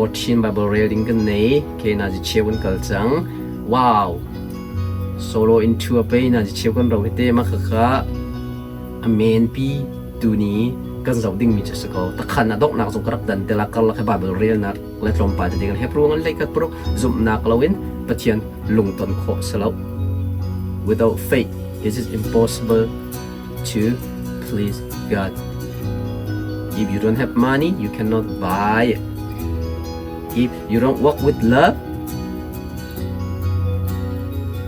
14 Bible rel ding kan nei. Ke na ji cheu kan kal cang. Wow. Solo into a pei na ji cheu kan ro hite ma kha kha a men pi tu ni kan zoh ding mi cu si ko. Takhan a donghnak zong ka rak dan te la karlak he Bible rel nak le tlawmpal te ding Hebrew ngan lei kat puruk zumhnak loin Pathian lungton khawh si lo. Without faith, it is impossible to please God. If you don't have money, you cannot buy it. If you don't walk with love,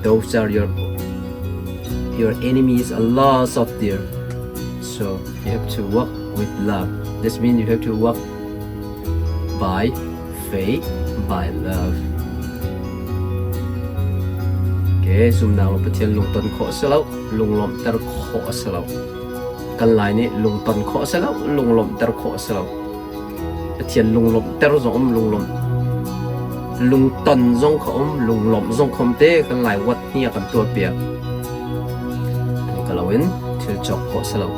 those are your your enemies a lot of there. So you have to walk with love. This means you have to walk by faith, by love. Okay, zumnak lo Pathian lungton khawh a si lo, lunglawmhter khawh a si lo. Kan Lai nih lungton khawh a si lo, lunglawmhter khawh a si lo. Pathian lunglawmhter zong um, lunglawmh lungton zong kha um, lunglawmh zong kha um te kan Lai wat hi a kan tuah piak. Ka lo in thil cawk khawh a si lo.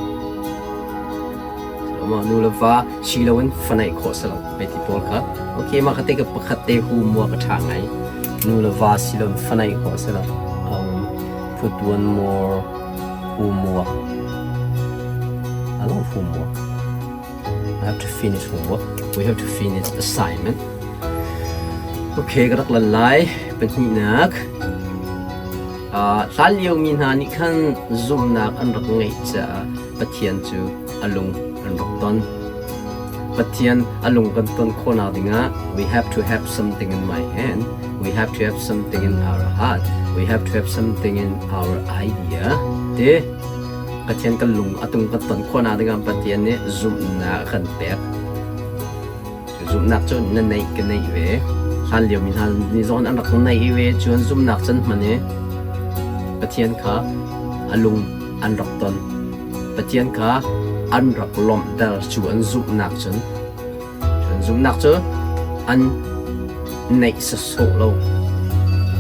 Ma nu le va si loin fa neih khawh si lo hei ti pawl kha. Okay, mah kha te ka pakhat te hu mua ka ṭha ngai. Nu le va si loin fa neih khawh si lo. Put one more homework. A lot of homework. I have to finish homework. We have to finish assignment. Okay, ka rak lan lai. Pahnihnak. Hlan lio mi hna nih khan zumhnak an rak ngeih caah Pathian cu a lung an rak ton. Pathian a lung kan ton khawhnak dingah we have to have something in my hand, we have to have something in our heart, we have to have something in our idea. Te Pathian kan lung a tung kan ton khawhnak dingah Pathian nih zumhnak a kan pek. Zumhnak cu na neih ka neih ve. Hlan lio mi hna nih zong an rak neih ve cun zumhnak can hman i Pathian kha a lung an rak ton. Pathian kha an rak lawmhter cu an zumhnak cun. An zumhnak cu an neih sawsawh lo.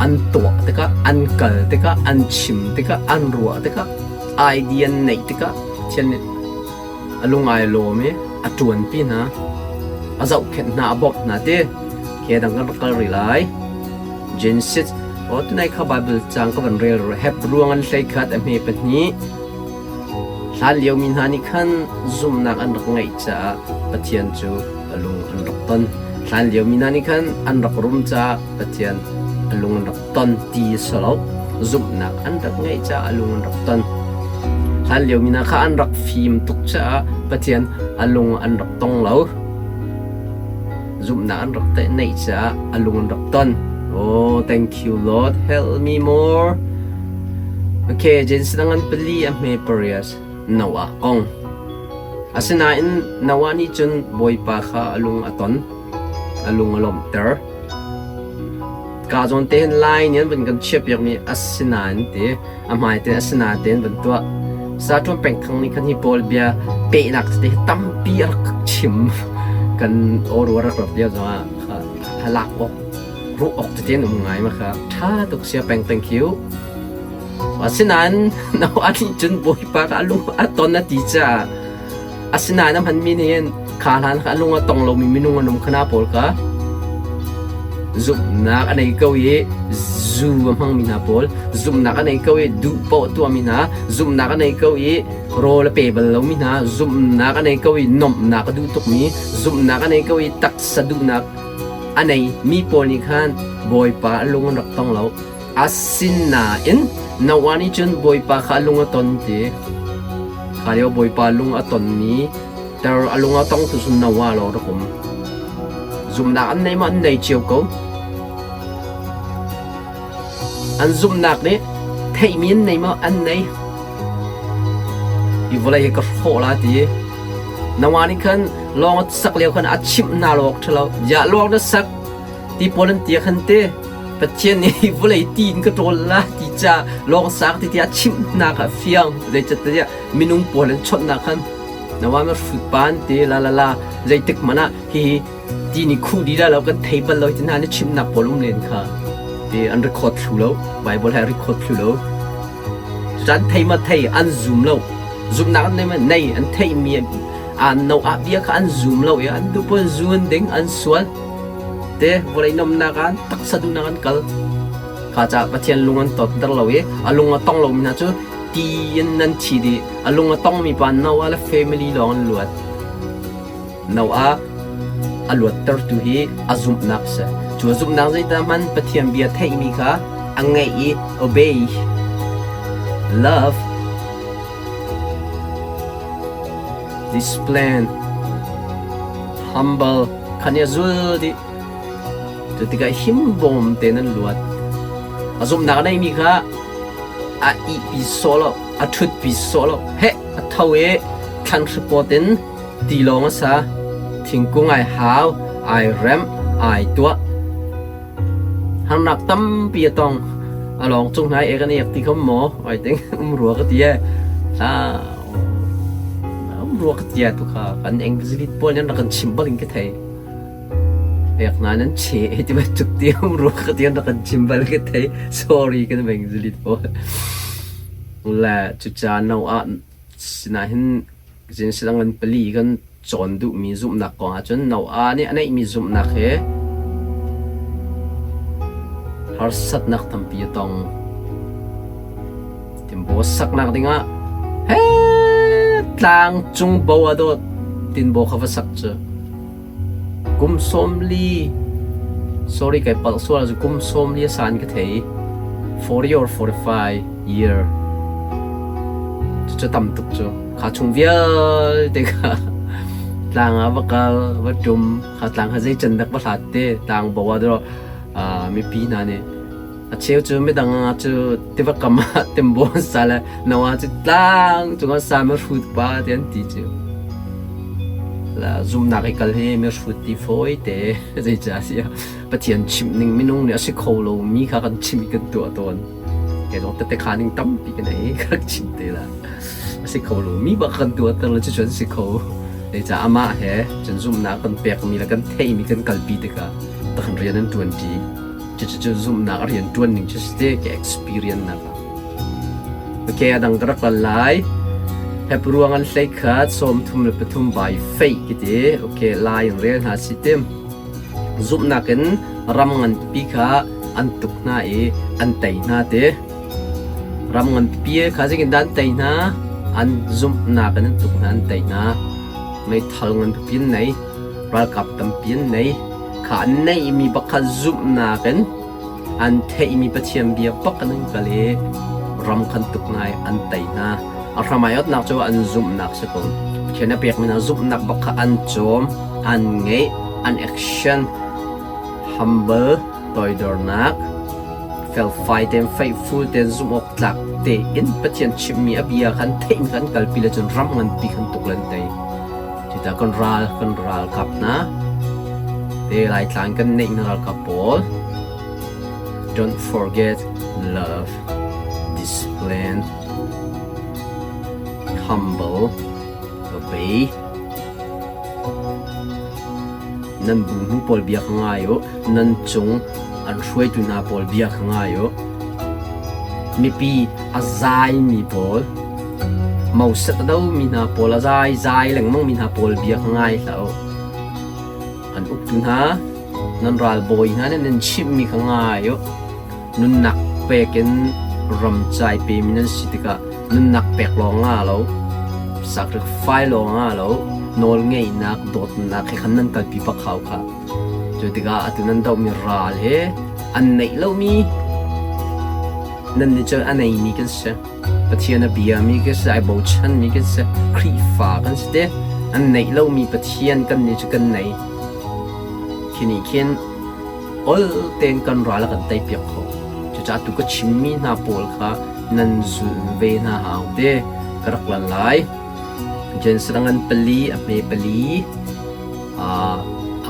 An tuah tikah, an kal tikah, an chim tikah, an ruah tikah, idea an neih tikah Pathian nih a lung ai lawm i a ṭuanpi hna, a zohkhenh hna, a bawmh hna ti he dang kan rak kal rih lai. Genesis aw tunai kha Bible caang ka van rel Hebrew an hlei khat a hme pahnih hlan lio mi hna nih khan zumhnak an rak ngeih caah Pathian cu a lung an rak ton. Hlan lio mi hna nih khan an rak rum caah Pathian a lung an rak ton ti a si lo. Zumhnak an rak ngeih caah a lung an rak ton. Hlan lio mi hna kha an rak fim tuk caah Pathian a lung an rak tong lo. Zumhnak an rak neih caah a lung an rak ton. Oh, thank you Lord, help me more. Okay, Genesis ngan pali a hme parias Noah kong. Asinain Noah nih cun Bawipa kha a lung a ton, a lung a lawmhter. Ka zawn te hin lai nih an van kan chiahpiakmi asinain ti a hmai te asinain te an van tuah. Saṭuan pengthang nih khan hi pawl bia pehnak tete hi tampi a rak chim. Kan aw rak rak lio zongah kha halak awk ruah awk tete an um ngai ma kha ṭha tuk sia peng thank you. Asinain Noah nih cun Bawipa kha a lung a ton a ti caah asinain a hmanmi nih hin kha hlan kha a lung a tong lomi minung an um khana pawl kha zumhnak a nei ko i zu a hmangmi hna pawl zumhnak a nei ko i duh paoh tuahmi hna zumhnak a nei ko i rawl a pe bal lomi hna zumhnak a nei ko i nomhnak a duh tukmi zumhnak a nei ko i taksa duhnak a nei mi pawl nih khan Bawipa a lung an rak tong lo. Asinain Noah nih cun Bawipa kha a lung a ton ti. Kha lio Bawipa lung a tonmi ter a lung a tong tu cu Noah lawng rak um. Zumhnak an nei maw an nei cio ko. An zumhnak nih theihmi an nei maw an nei. Hi vawlei hi ka hrawh la ti. Noah nih khan lawng a sak lio khan a chimh hna lawk ṭhalo. Ya lawng na sak ti pawl an tia khan te Pathian nih vawlei ti in ka ṭawl la ti ca lawng sak ti tiah chimhnak ah fiang zeicatiah minung pawl an chawnhnak khan nawa ma hrut pan ti la la la zeitik hmanh ah hihi ti nih khuh dih la lo kan thei bal lo ti hna nih chimhnak pawl um len kha ti an record thlu lo Bible he record thlu lo cucan thei ma thei an zum lo zumhnak an nei ma nei an theih mi an no ah bia kha an zum lo i an duh pawl zun ding an sual. Te vawlei nomnak ah taksa duhnak an kal. Kha caah Pathian lung an tonter lo i a lung a tong lomi hna cu ti in nan thi dih. A lung a tongmi pa Noah le family lawng an luat. Noah a luattertu hi a zumhnak a si. Cu a zumhnak zeidah hmanh Pathian bia theihmi kha a ngaih i obey, love, discipline, humble kha nih a zul dih. Cu tikah himbawm tein an luat. A zumhnak a neimi kha a ihpi sawh lo, a ṭhutpi sawh lo. Heh, a tho i thlanhri pawt in tilawng a sa. Thingkung ai hau, ai remh, ai tuah. Harnak tampi a tong. A lawng cung hna i ek an ek ti kho maw? Ai ting um rua ka ti e. Um rua ka ti tu kha kan English pawl nih an rak kan chim bal in ka thei. Ek na nan che ti bantuk ti um rua ka ti an rak kan chim bal ka thei. Sorry kan English pawl. Le cucaah no ah sinah hin Zencedang an pali kan cawn duhmi zumhnak kong ahcun Noah nih a neihmi zumhnak hi harsatnak tampi a tong. Tinbaw saknak dingah he tlang cung bo a dawt tinbaw kha va sak cu kum 40, sorry kai palh sual cu kum 40 a san ka thei, 40 or 45 year cucu tam tuk cu. Kha chung vialte kha tlang ah va kal va ṭum, kha tlang kha zei can dak va hlat te tlang bo ah dawh mipi hna nih a cheu cu midang ah cu tiva kam ah timbo an sa le no ah cu tlang cungah sa mi hrut pa ti an ti cu. La zumnak i kal hi mi hrut ti fawi te, zeicah siah Pathian chimh ning minung nih a si kho lo mi kha kan chim i kan tuah tawn. Kei zong tette kha ning tampi ka nei, ka rak chim te la. A si kho lo mi bak kan tuahter le cucu an si kho. Zeicah amah he cun zumhnak kan pekmi le kan theihmi kan kalpi tikah takhan rian an ṭuanṭi. Cucu cu zumhnak a rian ṭuan ning cu si te ke experience nak ah. Okay, a dang ka rak lan lai. Hebruang an hlei khat 33 by faith kiti. Okay, lai in rel hna si tim. Zumhnak in ram nganpi kha an tuk hna i an tei hna ti. Ram nganpi kha zeitindah an tei hna? An zumhnak in an tuk hna, an tei hna. Meithal nganpipi an nei, ralkap tampi an nei. Kha an neihmi bak kha zumhnak in an theihmi Pathian bia bak in an kal i ram khan tuk hna i an tei hna. A hram ai otnak cu an zumhnak si ko. Pathian a pekmi hna zumhnak bak kha an cawm, an ngeih, an action, humble, toidornak, felfai tein, faithful tein, zumhawktlak tein Pathian chimmi a bia khan theihmi khan kalpi le cun ram nganpi khan tuk le an tei. Cuta kan ral kan ralkap hna te Laitlang kan neih na ralkap pawl, don't forget love, discipline, humble, obey. Nan bu hnu pawl bia kha ngai u, nan cung an hruaitu hna pawl bia kha ngai u. Mipi a zaimi pawl, mauset a domi hna pawl, a zai zai lengmangmi hna pawl bia kha ngai hlah u. An uktu hna, nan ralbawi hna nih nan chimhmi kha ngai u. Nunnak pek in ramcai pemi nan si tikah nunnak pek lawng nga lo, sacrifice lawng nga lo, nawlngeihnak, dawtnak he khan nan kalpi bak hau kha. Cu tikah atu nan dohmi ral he an neih lomi nan nih cun a neimi kan si. Pathian a biami kan si, ai bochanmi kan si, Khrihfa kan si te. An neih lomi Pathian kan nih cu kan nei. Khi nih khin ol tein kan ral a kan teipiak khawh. Cucaah tu ka chimmi hna pawl kha nan zulh ve hna hau te ka rak lan lai. Genesis ngan pali a hme pali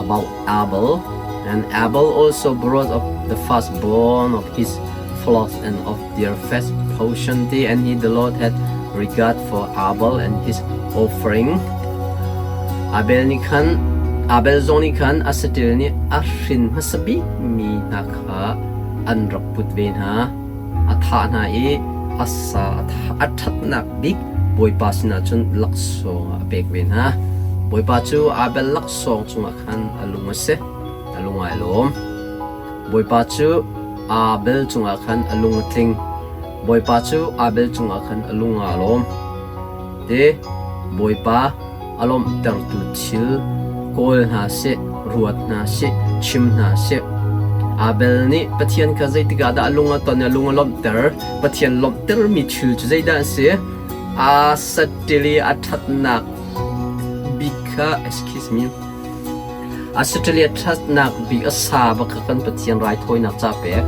about Abel. And Abel also brought up the firstborn of his flocks and of their first portion, and he the Lord had regard for Abel and his offering. Abel nih khan Abel zong nih khan a saṭil nih a hrin hmasa bikmi hna kha an rak put ve hna. A thah hna i a sa a ṭhatnak bik Bawipa sinah cun laksawng ah a pek ve hna. Bawipa cu Abel laksawng cungah khan a lung a si. A lung ai lawm. Bawipa cu Abel cungah khan a lung a tling. Bawipa cu Abel cungah khan a lung aa lawm. Te Bawipa a lawmhtertu thil kawl hna seh, ruat hna seh, chim hna seh. Abel nih Pathian kha zeitik ah dah a lung a ton i a lung a lawmhter? Pathian lawmhtermi thil cu zeidah a si? Aa saṭil i a ṭhatnak bik kha excuse me a saṭil i a ṭhatnak bik a sa bak kha kan Pathian raithawinak ca pek.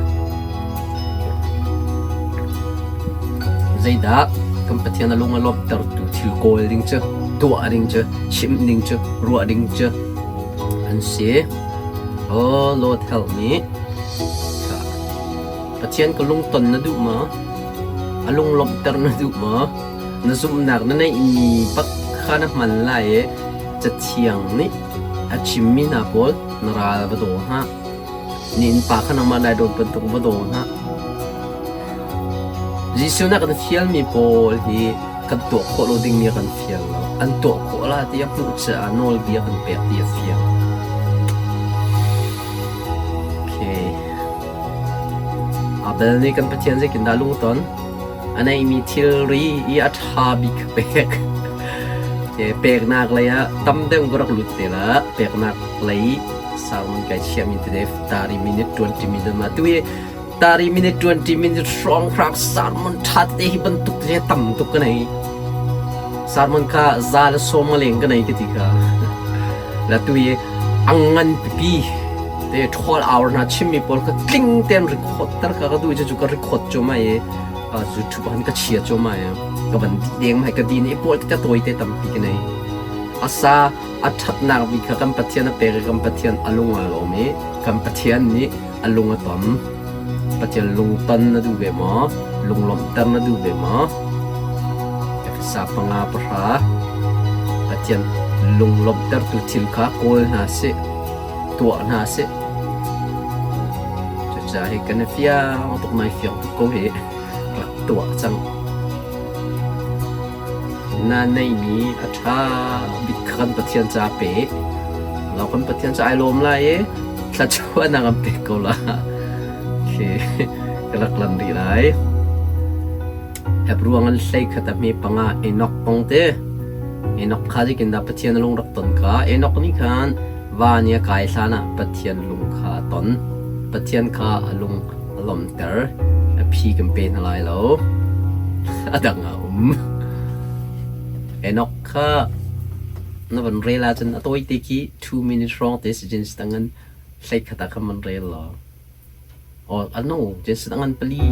Zeidah kan Pathian a lung a lawmhtertu thil kawl ding cu, tuah ding cu, chim ding cu, ruah ding cu an si. Oh Lord help me. Pathian ka lungton na duh maw? A lunglawmhter na duh maw? Na zumhnak na neihmi bak kha na hman lai i Cathiang nih a chimmi hna pawl na ral va daw hna. Na innpa kha nangmah nai dawt bantuk va daw hna. Jesuh nih a kan fialmi pawl hi kan tuah khawh lo dingmi a kan fial lo. An tuah khawh la ti a hmuh caah nawlbia kan pek ti a fiang. Okay. Abel nih kan Pathian zeitindah lungton? A neihmi thilri i a ṭha bik pek. Peknak lei ah tam deuh ka rak lut te la. Peknak lei sermon kai chiahmi tete 30 minute 20 minute ma tu hi 30 minute 20 minute hrawng hrang sermon ṭha te hi bantuk te tam tuk ka nei. Sermon kha za le sawm a leng ka nei ka ti kha. La tu hi ang ngan pipi te 12 hour hna chimmi pawl kha tling tein record ter ka ka duh cu ka record cu mai i YouTube han ka chia cu mai ka van di deng mai ka di ni pawl te tawi te tampi ka nei asa a thatnak bik kha kan Pathian a pek i kan Pathian a lung a lawm i kan Pathian nih a lung a ton Pathian lungton na duh ve maw lunglawmhter na duh ve maw Efesa panga pahra Pathian lunglawmhtertu thil kha kawl hna sih tuah hna sih. Cucaah hi kan i fiang tuk nai fiang tuk ko hi rak tuah cang. Na neihmi a ṭha bik kha kan Pathian ca pe. Lo kan Pathian ca ai lawm lai i thluachuahnak an pek ko la. Khi ka rak lan rih lai. Hebru an hlei khat a hme panga Enoch kong te. Enoch kha zeitindah Pathian a lung rak ton kha Enoch nih khan van i a kai hlan ah Pathian lung kha a ton. Pathian kha a lung a lawmhter. A phi kan pe hna lai lo. A dang a um. Enoch kha na van rel ahcun a tawi te khi 2 minutes hrawng te si cun tangan hlei khat ah khan van rel law. Ano, Jason ngan pali,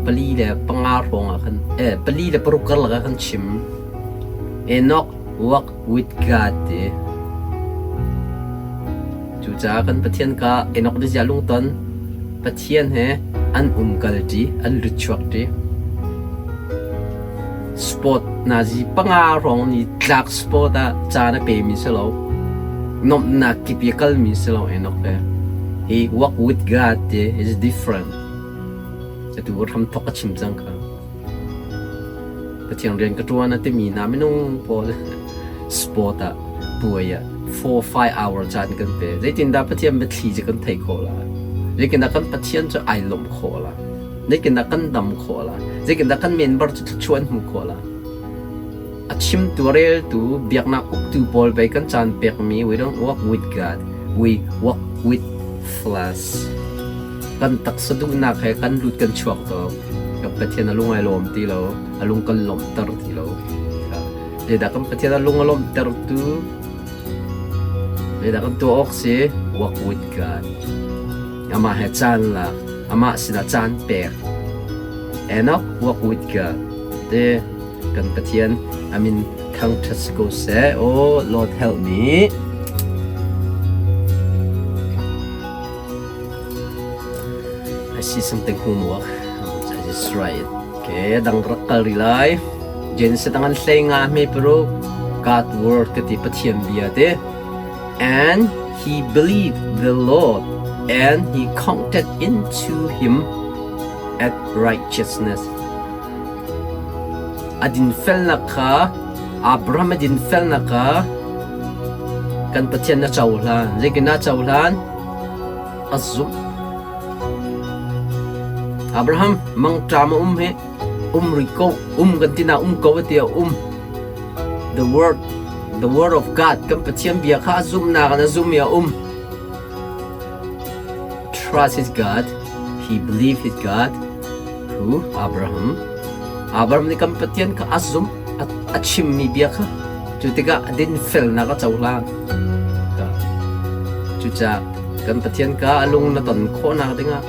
pali le panga hrawng ah khan, eh, pali le paruk karlak ah khan chim. Enoch walk with God ti. Cucaah kan Pathian ka Enoch nih ziah lungton Pathian he an umkal ṭi, an lut chuak ṭi. Sport nazi panga hrawng ni tlak sport ah caan a pemi si lo. Nuamhnak kip i a kalmi si lo Enoch he. He walk with God ti is different. Atu hram thok a chim cang kha. Pathian rian ka ṭuan a timi hna minung pawl sport ah puai ah 4 5 hour caan kan pe. Zeitindah Pathian biathli cu kan theih khawh lai? Zeitindah kan Pathian cu ai lawmh khawh lai? Zeitindah kan dam khawh lai? Zeitindah kan member cu thluachuah an hmuh khawh lai? A chimtu a reltu biaknak uktu pawl pei kan caan pekmi we don't walk with God, we walk with flesh. Kan taksa duhnak he kan lut kan chuak to. Kan Pathian a lung ai lawm ti lo, a lung kan lawmhter ti lo. Zeidah kan Pathian a lung a lawmhtertu? Zeidah kan tuah awk si? Walk with God. Amah he caan lak, amah sinah caan pek. Enoch walk with God. Te kan Pathian amin thangṭhat si ko seh. Oh Lord help me. I see something homework. I just write it. Okay, dang rak kal rih lai. Genesis tangan hlei nga hme paruk God word ka ti Pathian bia te. And he believed the Lord and he counted into him at righteousness. A dinfelnak kha Abraham a dinfelnak kha kan Pathian na cohlan. Zeitin na cohlan? a zumh. Abraham mangṭam a um hi um rih ko, um kan ti na um ko a ti a um. The word, the word of God kan Pathian bia kha a zumhnak in a zum i a um. Trust his God, he believed his God. Who? Abraham. Abraham nih kan Pathian kha a zumh, a chimmi bia kha cu tikah a dinfelnak a cohlan. Cucaah kan Pathian kha a lung na ton khawhnak dingah,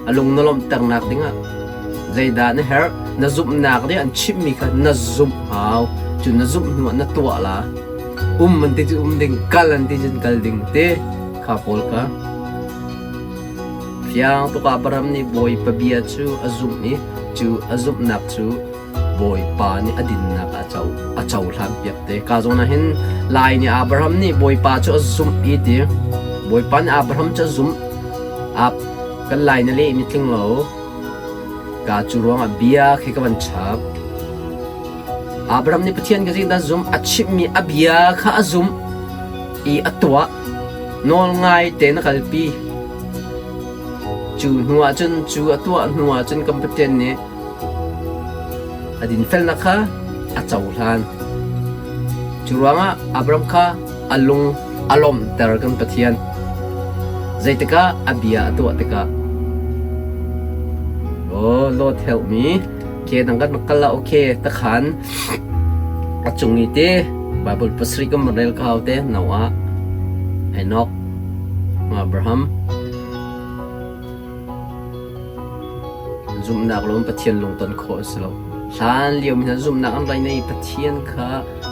a lung na lawmhternak dingah zeidah na herh? Na zumhnak nih an chimhmi kha na zumh hau. Cu na zumh hnuah na tuah la. Um an ti cu um ding, kal an ti cun kal ding ti kha pawl kha. Fiang tuk ah Abraham nih Bawipa bia cu a zumh i cu a zumhnak cu Bawipa nih a dinnak a co a cohlanpiak te. Ka zawn ah hin Lai nih Abraham nih Bawipa cu a zumh i ti. Bawipa nih Abraham cu a zumh. Ap kan Lai na leh mi tling lo. Ka cu ruangah bia khi ka van chap. Abraham nih Pathian ka zeidah zumh a chimhmi a bia kha a zumh i a tuah. Nawl ngai tein a kalpi. Cu hnu ah cun cu a tuah hnu ah cun kan Pathian nih a dinfelnak kha a cohlan. Cu ruangah Abraham kha a lung a lawmhter kan Pathian. Zeitikah a bia a tuah tikah Oh, Lord help me. Ke dang kan kal la okay takhan a cung i te Bible pasarih kan rel ka hau te Noah, Enoch, Abraham zumhnak lawng Pathian lungton khawh a si lo. Hlan lio mi hna zumhnak an rai nei Pathian kha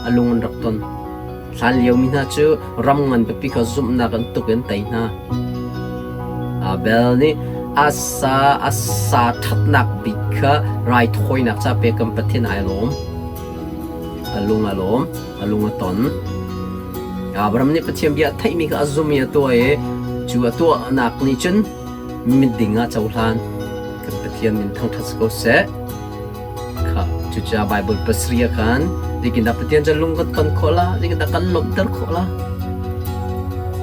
a lung an rak ton. Hlan lio mi hna cu ram ngan pipi kha zumhnak an tuk in tei hna. Abel nih asa asa ṭhatnak bik kha raithawinak ca pek kan Pathian ai lawm. A lung a lawm, a lung a ton. Abraham nih Pathian bia a theihmi kha a zum i a tuah i cu a tuahnak nih cun miding ah cohlan. Kan Pathian min thangṭhat si ko seh. Kha cucaah Bible pasarih ah khan zeitindah Pathian cu lung kan ton khawh la, zeitindah kan lawmhter khawh la?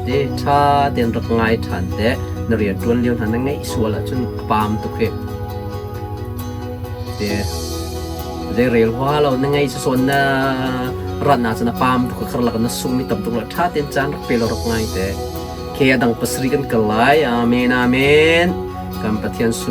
Te ṭha tein rak ngai ṭhan te na rian ṭuan lio hna na ngeih sual ahcun a paam tuk hi. Te zei rel hua lo na ngei sawn na ran ahcun a paam tuk karlak na sung mi tam tuk la ṭha tein caan rak pe lo rak ngai te. Ke a dang pasarih kan kal lai. Amen. Amen. Kan Pathian su.